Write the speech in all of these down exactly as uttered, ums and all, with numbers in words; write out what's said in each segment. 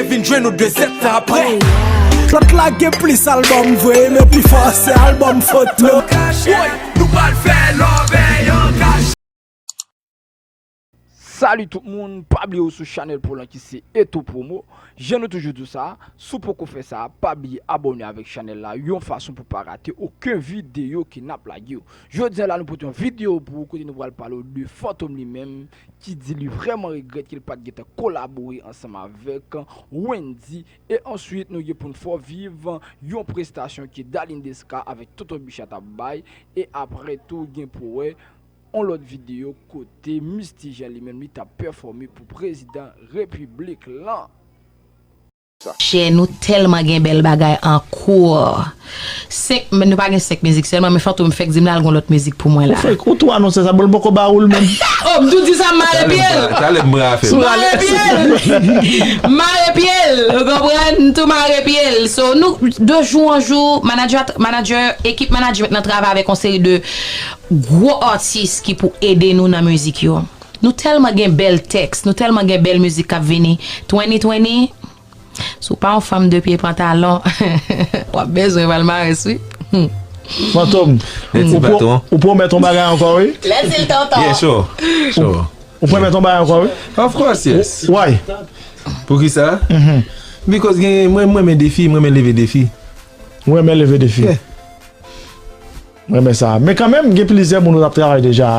Vin jwenn nou de zèt apre. Lòt la gen plis albòm vre, men pi fò se albòm foto. Woy, nou pral fè love an kache. Salut tout moun, pa bliye w sou chanèl pou lan ki se Eto Promo. Jan nou toujou di w sa, si w poko fè sa, pa bliye abòne avèk chanèl la, yon fason pou pa rate okenn videyo ke n ap lage yo. Jodi a la, nou pote yon videyo pou ou kote nou pral pale w de Fantom li menm, ki di li vrèman regrèt ke l pa t gentan kolabore ansanm avèk Wendy. E answit, nou gen pou n fè w viv yon prestasyon ke Darline Desca avèk Tonton Bicha t ap bay. E apre tou, gen pou wè yon lòt videyo kote Misty Jean li menm li t ap pèfòme pou prezidan repiblik lan. Chè, nou tèlman gen bèl bagay an kou. Senk, men nou pa gen senk mizik sèlman, men Fantom fèk di m l al gon lòt mizik pou mwen la. Ou fèk, ou tou anonse sa, bon, l poko ba ou l menm. Oh, m tou di sa, m mare pye l. Talè m bra fè. M mare pye l. M mare pye l. Ou konprann? M tou mare pye l. So, nou, de jou an jou, manager, manager, ekip management nan travay avèk yon seri de gwo atis ki pou ede nou nan mizik yo. Nou tèlman gen bèl tèks, nou tèlman gen bèl mizik k ap vini. Twenty twenty, si w pa yon fanm de pye pantalon, w ap bezwen palmarès, wi. Hmm. Fantom, ou, pro, ou pwomèt yon bagay ankò, wi? Lè di l tonton. Yeah, sure. Sure. Ou pwomèt yon bagay ankò, wi? Of course, yes. Why? Poukisa? Because gen, mwen, mwen renmen defi, mwen renmen leve defi. Ou renmen leve defi? Yeah. Mwen renmen sa. Men kanmenm, gen plizyè moun ou t ap travay deja.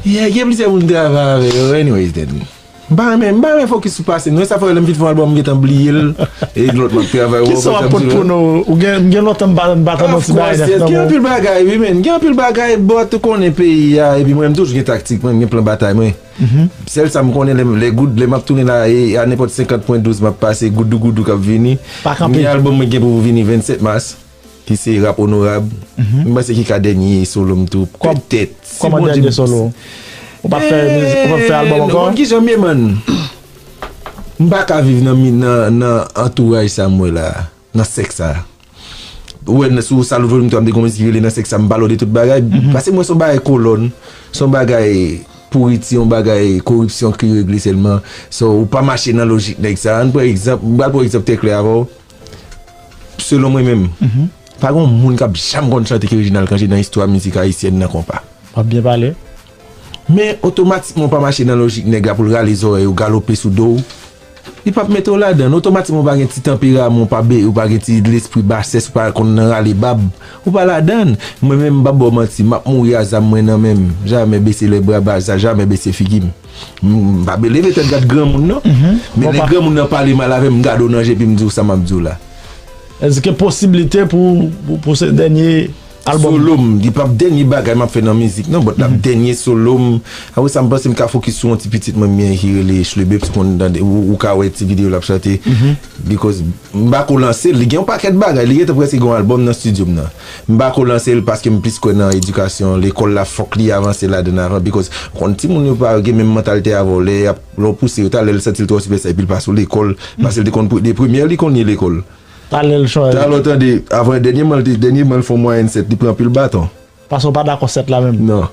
Yeah, gen plizyè moun m travay avèk yo. Anyways, then. M pa renmen, m pa renmen fokis sou pase m. Sa fè lè m fin fè yon albòm, m gentan bliye l. E lòt m ap travay. Kisa w ap pot pou nou? Ou gen, gen lontan m pa, m pa tande yon ti bagay nèf nan men w. Gen anpil bagay, wi, men. Gen anpil bagay, but ou konnen peyi a. Epi mwen, m toujou gen taktik mwen, m gen plan batay mwen. Sèl sa m konnen, lè, lè goud, lè m ap tounen la, e a nenpòt senkant pwen douz m ap pase, goudougoudou k ap vini. Pa kanpe. Gen albòm mwen gen pou vini vennsèt mas. Ki se Rap Onorab. M panse ki ka dènye solo m tou. Petèt. Si Bondye. Kòman dènye solo? Ou p ap fè mizik, ou p ap fè albòm ankò? Ou konn kijan m ye, man? M pa ka viv nan, nan, nan antouraj sa m wè la, nan sèk sa. Ou wè, si w salon volim tou, m te gon mizik ki rele nan sèk sa, m pale w de tout bagay. Paske mwen se yon bagay kolòn, se yon bagay pouriti, yon bagay koripsyon ki regle sèlman. So, ou pa mache nan lojik nèg sa. Ann pran egzanp, m pral pran yon egzanp trè klè avè w. Selon mwen menm, pa gen yon moun k ap janm konn chante ke Reginald Cangé nan istwa mizik ayisyèn nan konpa. W ap byen pale. Men otomatikman w pa mache nan lojik nèg la pou l rale zòrèy ou, galope sou do w. Li p ap mete w ladan l. Otomatikman w pa gen ti tanperaman, w pa be, ou pa gen ti lespri basès, ou pa konn nan rale bab, ou pa ladan l. Mwen menm, m p ap ba w manti, m ap mouri a zam mwen nan men m. Jamè bese lèbra, ba za, jamè bese figi m. M pa leve tèt gad granmoun non. Men lè granmoun nan pale mal avè m, m gade w nan je epi m di w sa m ap di w la. Èske posiblite pou, pou, pou se dènye albòm? Solo m, li p ap dènye bagay m ap fè nan mizik non, but l ap dènye solo m. Apre sa, m panse m ka fokis sou yon ti pitit mwen m gen ki rele Shlebe, si w konn tande, ou, ou ka wè ti videyo l ap chante. Because m pako lanse l, li gen yon pakèt bagay, li gentan prèske gen yon albòm nan estidyo m nan. M pako lanse l paske m plis kwè nan edikasyon, lekòl la fòk li avanse ladan l avan, because ou konn timoun yo pa gen menm mantalite avè w, lè y ap, lè w pouse yo, talè l santi l twò sipèsta epi l pa sou lekòl, paske l te konn pre-, de premyè li konn ye lekòl. Talè l chanje. Talè w tande, avan dènyèman l te, dènyèman l fè yon mwayèn sèt, li pran anpil baton. Paske w pa dakò sèt la menm. Non.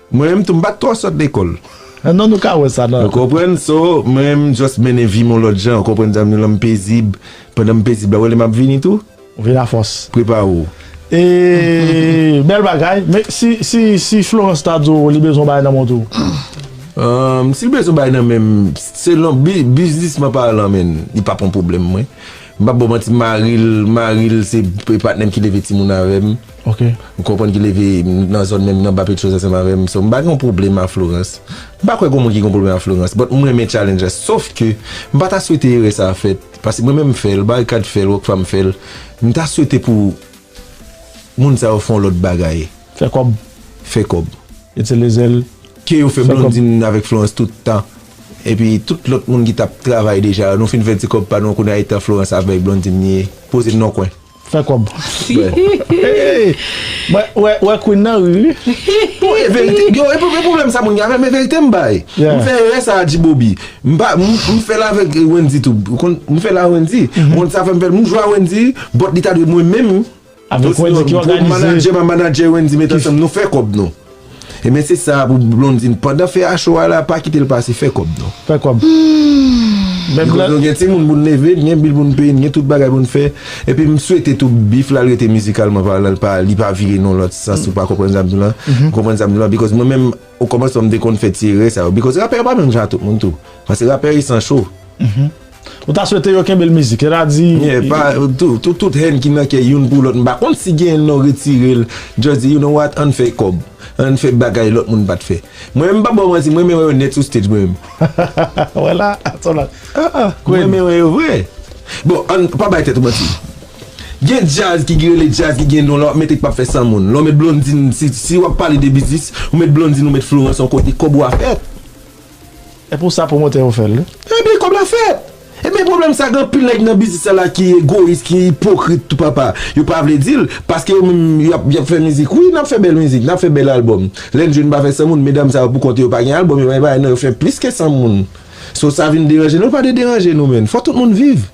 Mwen menm tou, m pa t twò sòt lekòl. Non, nou ka wè sa, non. Ou konprann? So, mwen menm, just mennen vi m yon lòt jan, ou konprann sa m di w lan, m pezib. Pandan m pezib la, w wè lè m ap vini tou? Ou vin afòs. Prepare w. E, bèl bagay. Men si, si, si Florence ta di w li bezwen yon bagay nan men w tou? Ahn, si l bezwen yon bagay nan men m, selon bi-, biznisman palan, men, li p ap yon pwoblèm, mwen. M p ap ba w manti, mari l, mari l se patnè m ki leve timoun avè m. Ok. Ou konprann, ki leve nan zòn menm nan ba Petwoz ansanm avè m. So, m pa gen yon pwoblèm a Florence. M pa kwè gen moun ki gen yon pwoblèm a Florence. But mwen renmen challenge la. Sof ke m pa ta swete erè sa a fèt. Paske mwen menm m fè l, Barikad fè l, Rockfam fè l. M ta swete pou moun sa yo fè yon lòt bagay. Fè kòb. Fè kòb. Itilize l. Ke yo fè Blondine avèk Florence tout tan. Epi tout lòt moun ki t ap travay deja, nou fin fè ti kòb pa nou, kounye a e tan Florence avèk Blondine ye. Poze n nan kwen. Fè kòb. Hey! Mwen, wè, wè Queen nan ri, wi. Bon, e verite. Yo, e pwoblèm sa moun gen avè m, e verite m bay. M fè erè sa a, G-Bobby. M pa, m, m fè l avèk Wendy tou. Ou konn, m fè l a Wendy. Ou konn sa fè m fè l, m jwe a Wendy, but li ta dwe mwen menm. Avèk Wendy ki òganize. Manager, manager Wendy met ansanm, nou fè kòb nou. Ebyen se sa pou Blondine. Pandan fè a show a la, pa kite l pase, fè kòb non. Fè kòb. Menm lè. Because nou gen timoun pou n leve, n gen bil pou n peye, n gen tout bagay pou n fè. Epi m swete tou Beef la, l rete mizikalman palan, l pa, li pa vire nan lòt sans, ou pa konprann sa m di w lan? Ou konprann sa m di w lan? Because mwen menm, o kòmansman, m te konn fè ti erè sa yo. Because rapè yo pa menm jan ak tout moun tou. Paske rapè yo san cho. Ou ta swete yo kenbe l mizik, sètadi. Yeah, pa, tout, tout, tout hèn ki nan kè youn pou lòt, m pa konn si gen non retire l, just di, you know what, ann fè kòb, ann fè bagay lòt moun pa t fè. Mwen menm, m pa ba w manti, mwen renmen wè yo nèt sou stage mwen menm. Wè la, sa w la. Ah, ah, mwen renmen wè yo vre. Bon, ann pa bay tèt ou manti. Gen djaz ki rele djaz ki gen non, lè w ap mete k p ap fè san moun. Lè w met Blondine, si, si w ap pale de biznis, ou met Blondine, ou met Florence yon kote, kòb ou a fèt. E pou sa pwomotè yo fè l wi. Ebyen kòb la fèt. Ebyen pwoblèm sa, gen anpil nèg nan biznis sa la ki egoyis, ki ipokrit tou papa. Yo pa vle di l, paske yo menm y ap, y ap fè mizik. Wi, n ap fè bèl mizik, n ap fè bèl albòm. Lè n jwenn pa fè san moun, medam sa yo pou kont yo pa gen albòm, yo pa gen bagay non, yo fè plis ke san moun. So sa vin deranje nou, pa de deranje nou menm. Fò tout moun viv.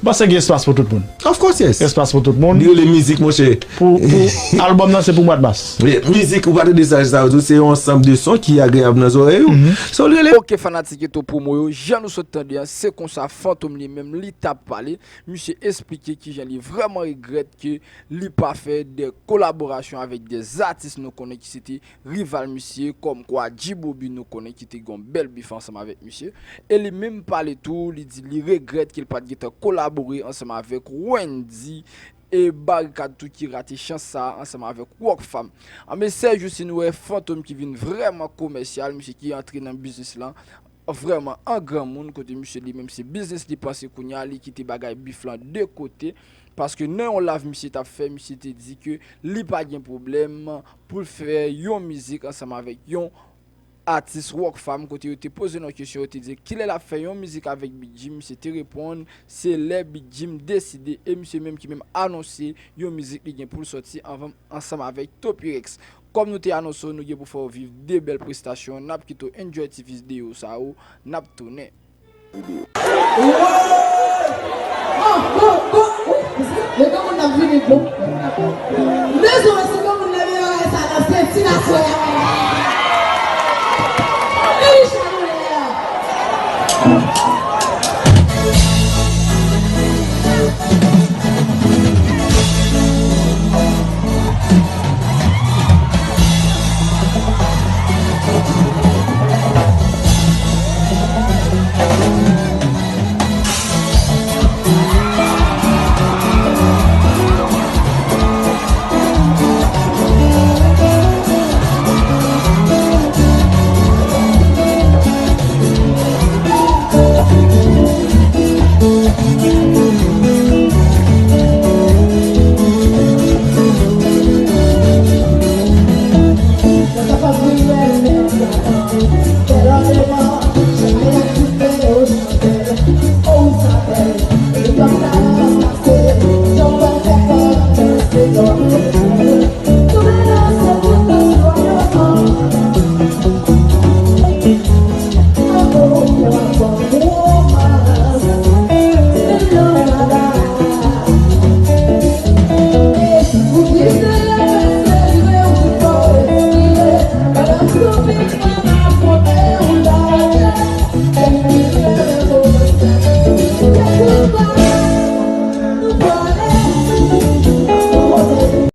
M panse gen espas pou tout moun. Of course, yes. Espas pou tout moun. Li rele mizik, monchè. Pou, pou albòm nan, se pou mwa de mas. Yeah, mizik, ou pa tande sa, sa yo di, se yon ansanm de son ki agreyab nan zòrèy ou. So, li rele. Ok, fanatik Eto Promo yo, jan nou sot tande an, se konsa Fantom li menm, li t ap pale. Misye esplike kijan li vrèman regrèt ke li pa fè de kolaborasyon avèk de zatis nou konnen ki se te rival misye, kòmkwa G-Bobby nou konnen ki te gen yon bèl bif ansanm avèk misye. E li menm pale tou, li di li regrèt ke l pa t gentan kolabore ansanm avèk Wendy e Barikad tou ki rate chans sa a ansanm avèk Rockfam. Anben, sèjousi nou wè Fantom ki vin vrèman komèsyal, misye ki antre nan biznis lan vrèman an granmoun, kote misye li menm se biznis li panse kounye a, li kite bagay bif lan de kote, paske nan yon live misye t ap fè, misye te di ke li pa gen pwoblèm pou l fè yon mizik ansanm avèk yon atis Rockfam, kote yo te poze l yon kesyon, yo te di kilè l ap fè yon mizik avèk Big Jim, misye te reponn se lè Big Jim deside, e misye menm ki menm anonse yon mizik li gen pou l sòti anvan ansanm avèk Topirex. Kòm nou te anonse w, nou gen pou fè w viv de bèl prestasyon. N ap kite w enjoy ti videyo sa yo. N ap tounen. Bon, bon, bon, wi, mezanmi, gen moun k ap vini, bon. Mezanmi, si gen moun leve bagay sa nan senti la, soyez.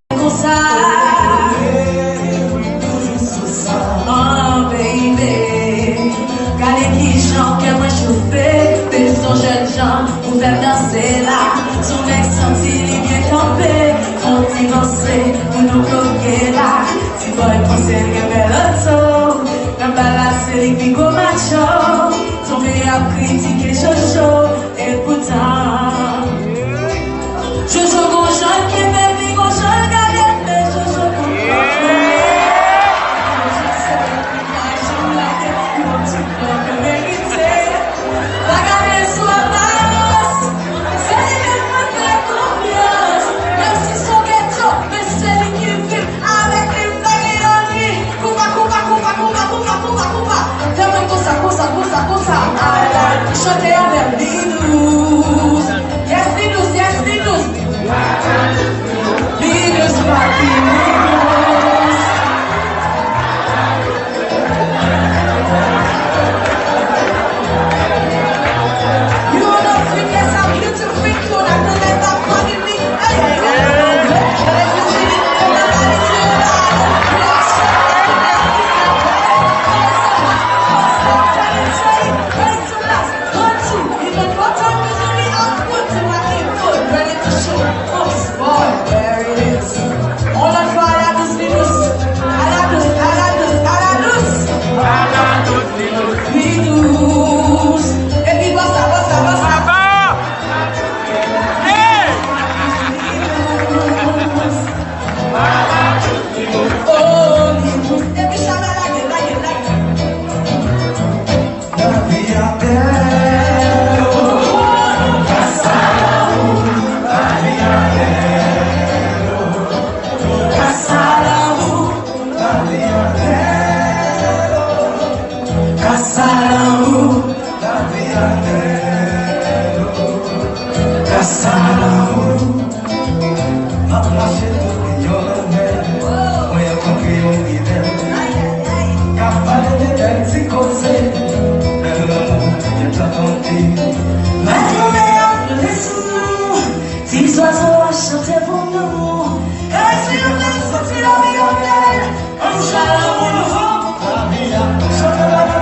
Konsa, toujou sou sa, oh baby. Gade kijan kè mwen chofe, depi son jèn jan ou fè m danse la. Sou nèg santi li byen kanpe, fon ti vanse pou nou bloke la. Ti bòy panse l gen bèl oto, nan bal la se li k pi gwo macho. Tonbe ap kritike Jojo, e poutan Jojo gon jan kenbe m, li gon jan l gade m, men Jojo gon jan kenbe m. Jojo se li ki pa janm lage m, yon ti flè ke merite. Pa gade sou aparans, se li menm mwen fè konfyans. Menm si s on geto, men se li ki viv avèk li, m pa gen lòt li. Koupa, koupa, koupa, koupa, koupa, koupa, koupa. Fè mwen konsa, konsa, konsa, konsa. Ay, ay. Chante avè m, li dous. Yes, li dous, yes, li dous. Kasa lanmou, lavi atè, kasa lanmou. M ap mache tout yon lannwè, mwen rankontre yon ridèl k ap pale de bèl ti koze, bèl lanmou, bèl tan tonbe. Mèt lanmè ap plede sou nou, ti zwazo ap chante pou nou. Kay si yo fè soti lavi otèl. Ann chale pou nou fò. Lavi a chante lavi.